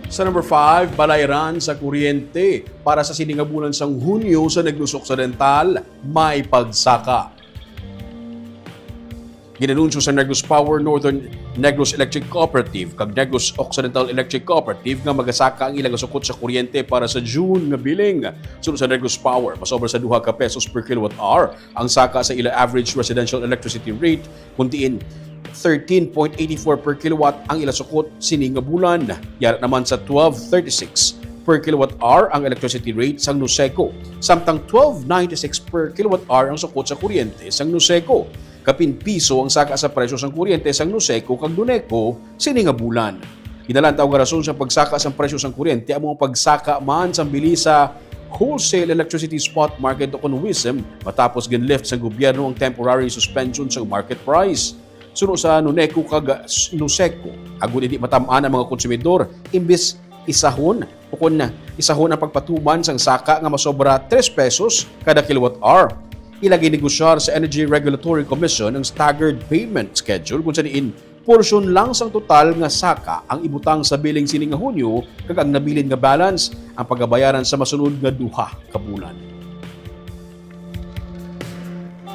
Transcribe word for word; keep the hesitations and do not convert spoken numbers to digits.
Sa number five, balayran sa kuryente para sa sini nga bulan sang Hunyo sa Negros Occidental may pagsaka. Ginanunsyo sa Negros Power, Northern Negros Electric Cooperative kag Negros Occidental Electric Cooperative nga magasaka ang ilang sukot sa kuryente para sa June nga billing. Suno sa Negros Power, masobra sa duha ka pesos per kilowatt hour ang saka sa ila average residential electricity rate, kun diin thirteen point eighty-four per kilowatt ang ila sukot sini nga bulan. Yara naman sa twelve thirty-six per kilowatt hour ang electricity rate sang Nuseco, samtang twelve ninety-six per kilowatt hour ang sukot sa kuryente sang Nuseco. Kapin piso ang saka sa presyo sang kuryente sang Nuseco kag Nuneco sini nga bulan. Ginalantaw nga rason sa pagsaka sang presyo sang kuryente amo ang pagsaka man sang bili sa wholesale electricity spot market o kon WESM, matapos gin-lift sang gobyerno ang temporary suspension sa market price. Suno sa Nuneco kag s-, Nuseco, agud hindi matam-an ang mga konsumidor, imbis isahon o kon isahon ang pagpatuman sang saka nga masobra tres pesos kada kilowatt hour. Ila ginegosyar sa Energy Regulatory Commission ang staggered payment schedule, kung sa diin porsyon lang sang total nga saka ang ibutang sa billing sini nga Hunyo, kag ang nabilin nga balance ang pagabayaran sa masunod nga duha ka bulan.